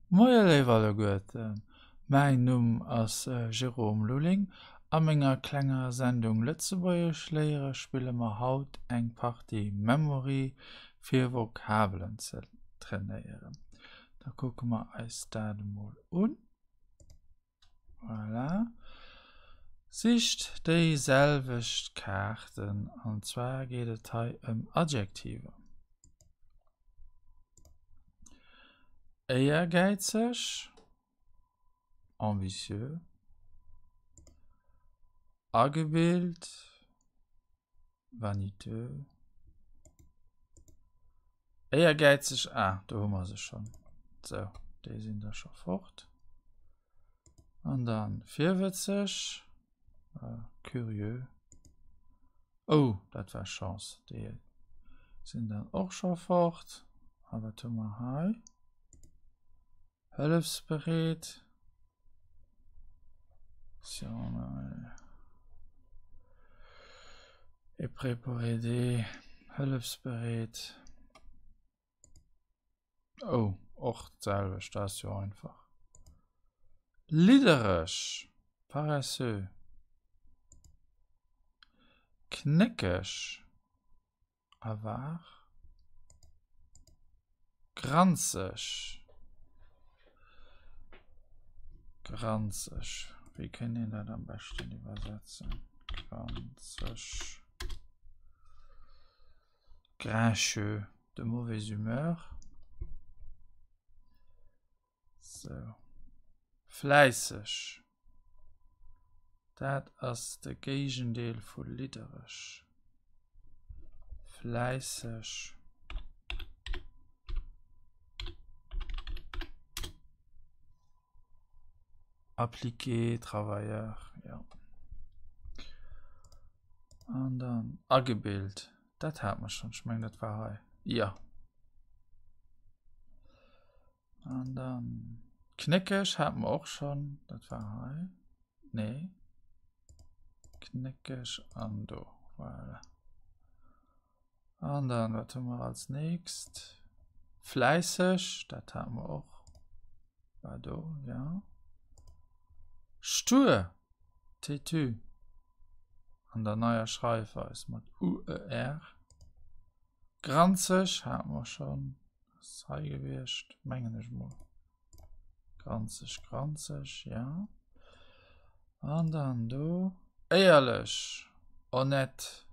Moie léif alleguerten, mäin Numm ass Jérôme Lulling. A menger klenger Sendung Lëtzebuergesch léiere spille mer haut eng Partie Memory fir Vokabelen ze trainéieren. Da kucke mer eis dat emol un. Voilà. Sicht déi selwecht Kaarten an zwar geet et hei ëm Adjektiver. Éiergäizeg, ambitieux, agebilt, vaniteux, éiergäizeg, ah do hu mer se schonn, sou déi sinn da scho fort, an dann virwëtzeg, curieux, oh dat war Chance, déi sinn dann och scho fort, a wat hu mer hei? Hëllefsbereet. Et prêt pour aider. Hëllefsbereet. Oh, och d'selwecht, dat ass jo einfach. Liddereg, paresseux. Knéckeg. Avare. Granzeg. Granzeg. Wéi kënnt een dat am beschten iwwersetzen? Granzeg. Grincheux, de mauvaise humeur. Sou. Fläisseg. Dat ass de Géigendeel vu liddereg. Fläisseg. Appliqué, travailleur, jo. An dann agebilt. Dat hate mer schonn. Ech mengen, dat war hei. Jo. An dann knéckeg hat mer och schon, dat war hei. Nee. Knéckeg an do. Voilà. An dann, wat hu mer als nächst? Fläisseg, dat hat mer och. War do, ja. Stur, têtu. An der neier Schreifweis mat UER. Granzeg hat mer schon. Ass hei gewiescht, mengen ech mol. Granzeg, granzeg, ja. An dann do. Éierlech, honnête.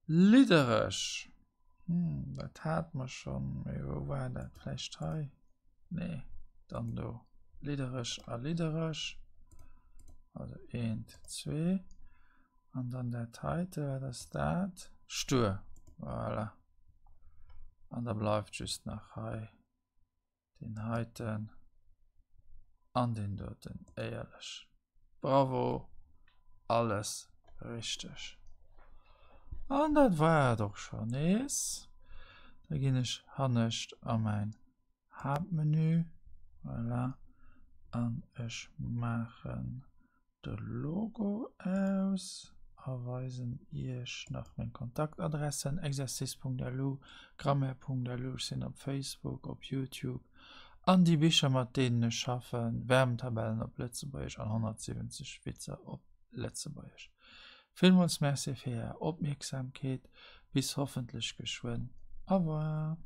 Liddereg. Hm, dat hat mer schonn, mee wou war dat? Vläicht hei? Nee, dann do. Liddereg a liddereg. Also eent, zwee. An dann dat heite, wat ass dat? Stur, voilà. An da bleift just nach hei deen heiten an deen doten, éierlech. Bravo, alles richteg. An dat war et och scho nees. Da ginn ech hannescht a mäin Haaptmenü, voilà, an ech maachen de Logo aus a weisen iech nach meng Kontaktadressen, exercice.lu, grammaire.lu, ech sinn op Facebook, op Youtube an déi Bicher mat deenen ech schaffen, Verbentabellen op Lëtzebuergesch an 170 Witzer op Lëtzebuergesch. Villmools Merci fir är Opmierksamkeet, bis hoffentlech geschwënn, au revoir.